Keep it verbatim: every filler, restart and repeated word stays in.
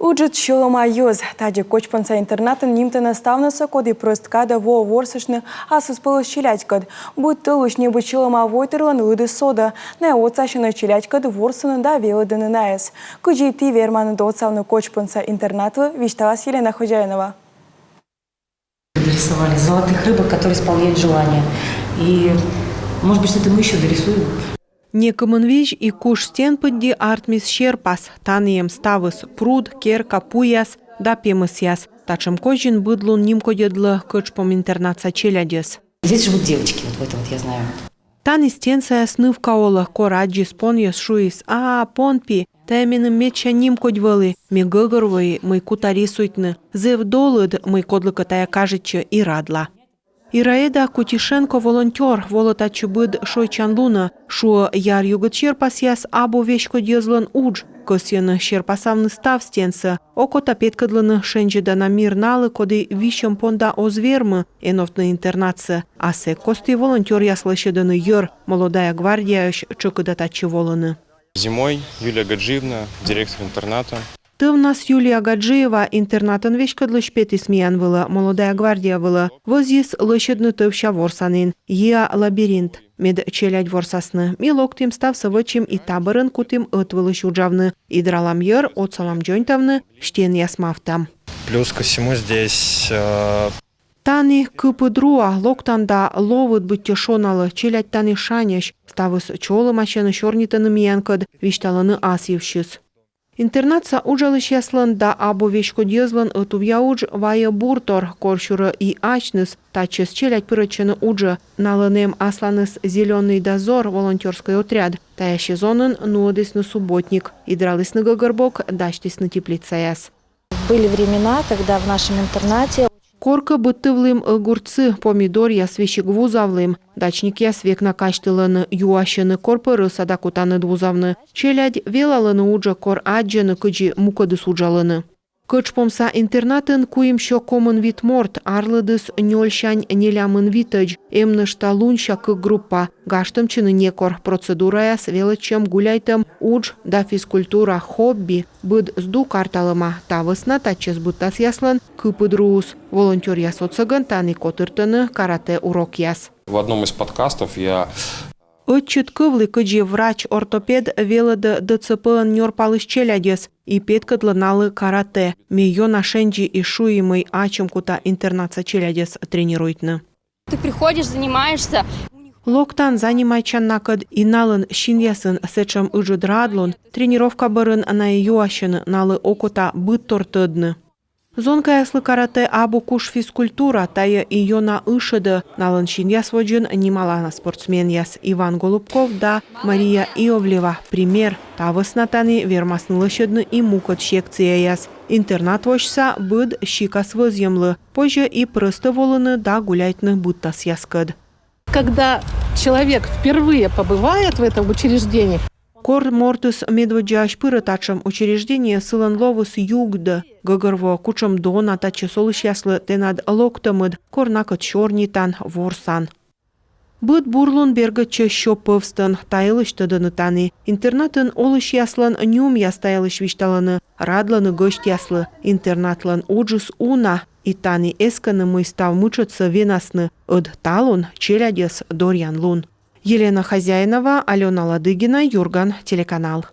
Ыджыд сьӧлӧма йӧз. Тадзи Кочпонса интернатын нимтӧны ставнысӧ, коді прӧст кадӧ воӧ ворсыштны аслыспӧлӧс челядькӧд. Быд тӧлысь небыд сьӧлӧма войтырлӧн лыдыс содӧ. Найӧ отсасьӧны челядькӧд ворсны да велӧдны найӧс. Кыдзи ті верманныд отсавны Кочпонса интернатлы, висьталас Елена Хозяинова. Дорисовали золотых рыбок, которые исполняют желания. И, может быть, что-то мы еще дорисуем. Некымын визь и куш стен пыдди артмис серпас. Тані эм ставыс: пруд, керка, пуяс да пемӧсъяс. Татшӧм козин быд лун нимкодьӧдлӧ Кочпон интернатса челядьӧс. Здесь живут девочки, вот в этом вот я знаю. Тані стен саяс нывка олӧ. Кор аддзис понйӧс, шуис: «А, понпи, тайӧ меным медся нимкодь вӧлі. Ме гӧгӧрвои, мый кута рисуйтны. Зэв долыд, мый кодлыкӧ тайӧ кажитчӧ, и радла». Ираида Кутишенко волонтёр, волӧ татчӧ быд шойччан лунӧ. Шуӧ, яръюгыд серпасъяс абу веськодь йӧзлӧн удж. Кӧсйӧны серпасавны став стенсӧ. Окота петкӧдлыны шензьӧдана мир налы, коді висьӧм понда оз вермы эновтны интернатсӧ. А сэк кості волонтёръяс лӧсьӧдӧны йӧр. «Молодая гвардияысь» тшӧкыда татчӧ волӧны. Зимой Юлия Гаджиевна, директор интерната. Тӧвнас Юлия Гаджиева, интернатӧн веськӧдлысь, петіс миян вылӧ, «Молодая гвардия» вылӧ. Вӧзйис лӧсьӧдны тӧвся ворсанін, йиа лабиринт, мед челядь ворсасны. Ми локтім, ставсӧ вӧчим и та бӧрын кутім ӧтвылысь уджавны. Идралам йӧр, отсалам дзоньтавны, стенъяс мавтам. Плюс ко всему здесь э, Тані кыпыд руа. Локтан да ловыд быттьӧ шоналӧ. Челядь тані шаньӧсь. Ставыс чолӧмасьӧны, сёрнитӧны миянкӧд, висьталӧны ас йывсьыс. Интернатса уджалысьяслӧн да абу веськодь йӧзлӧн ӧтувъя удж вайӧ буртор. Корсюрӧ и асьныс татчӧс челядь пырӧдчӧны уджӧ. Налӧн эм асланыс «Зелёный дозор» волонтёрскӧй отряд. Тайӧ сезонын нуӧдісны субботник. Идралісны гӧгӧрбок, дасьтісны теплицаяс. Были времена, когда в нашем интернате Коркӧ быдтывлім огурцы, помидоръяс, весиг вузавлім. Дачникъяс век на казьтылӧны, юасьӧны, кор пӧ рӧса да кутанныд вузавны. Челядь велалӧны уджӧ, кор аддзӧны, кыдзи мукӧдыс уджалӧны. Кочпонса интернатын куимсё комын вит морт, арлыдыс нёльсянь нелямын витӧдз. Эм нӧшта лунся кык группа. Гажтӧмтчыны некор. Процедураяс, велӧдчӧм, гуляйтӧм, удж да физкультура, хобби — быд здук арталӧма. Та вӧсна татчӧс быдтасъяслӧн кыпыд руыс. Волонтёръяс отсӧгӧн тані котыртӧны каратэ урокъяс. В одном из подкастов я Ӧтчыд кывлі, кыдзи врач-ортопед велӧдӧ ДЦП-ӧн нёрпалысь челядьӧс и петкӧдлӧ налы каратэ. Ме ёна шензи и шуи, мый ачым кута интернатса челядьӧс тренируйтны. Ты приходишь, занимаешься. Локтан, занимайтчан накӧд, и налӧн синъясын сэтшӧм ыджыд радлун. Тренировка бӧрын найӧ юасьӧны, налы окота быдтор тӧдны. Зонкаяслы каратэ абу куш физкультура, тайӧ и ёна ышӧдӧ. Налӧн синъяс водзын нималана спортсменъяс: Иван Голубков да Мария Иовлева — пример. Та вӧсна тані вермасны лӧсьӧдны и мукӧд секцияяс. Интернат восьса быд сикас вӧзйӧмлы. Позьӧ и прӧстӧ волыны да гуляйтны быдтасъяскӧд. Когда человек впервые побывает в этом учреждении, Кор мортыс медводдзаысь пырӧ татшӧм учреждениеӧ, сылӧн ловыс югдӧ. Гӧгӧрвоӧ, кутшӧм дона татчӧс олысьяслы тэнад локтӧмыд, кор накӧд сёрнитан, ворсан. Быд бурлун бергӧдчӧ сё пӧвстӧн. Та йылысь тӧдӧны тані. Интернатын олысьяслӧн нюмъяс та йылысь висьталӧны, радлӧны гӧсьтъяслы. Интернатлӧн уджыс уна, и тані эскӧны, мый став мытшӧдсӧ венасны. Ӧд талун челядьӧс доръян лун. Елена Хозяинова, Алёна Ладыгина, «Юрган» телеканал.